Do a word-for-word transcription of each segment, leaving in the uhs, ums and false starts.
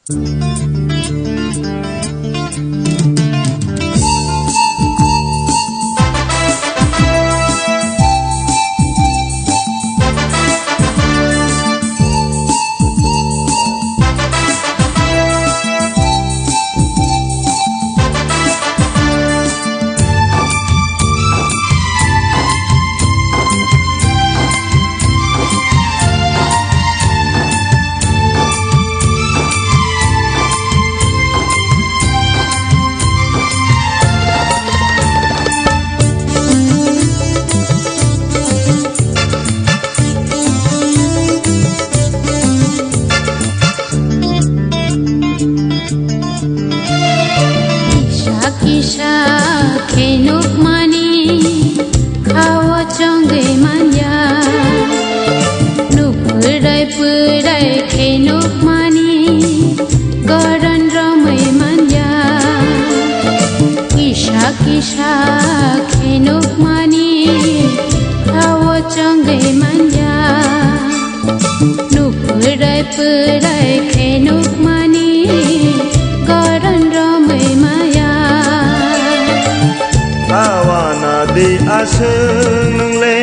Kisa kisa khe nukmani khao chongwi manya. Nuk pwrai pwrai khe nukmani goron romwi manya. Kisa kisa khe nukmani khao chongwi manya. Nuk pwrai pwrai khe nukmani goron romwi maya. Awana di aswk nwngle,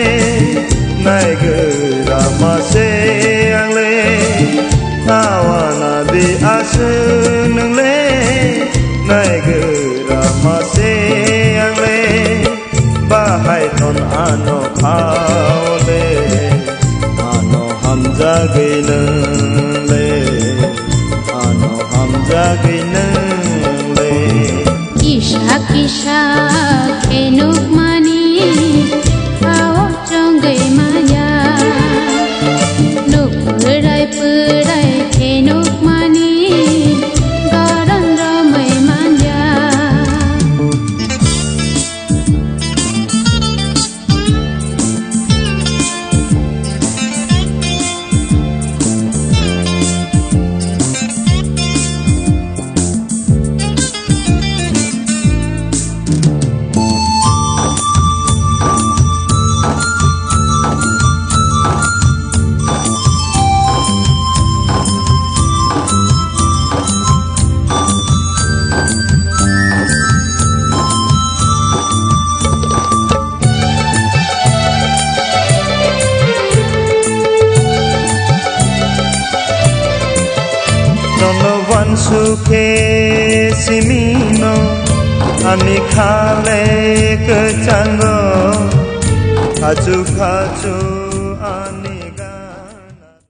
naigra ma se angle. Awana di aswk nwngle, naigra ma se angle. Bahai ton ano khaole, ano hamjagwi nwngle, ano hamjagwi nwngle. Kisa kisa khe nukmani khao chongwi manya. Nuk pwrai pwrai khe nukmani goron romwi manya. Nono wansukhe simino ani khale kwchango, khachu khachu.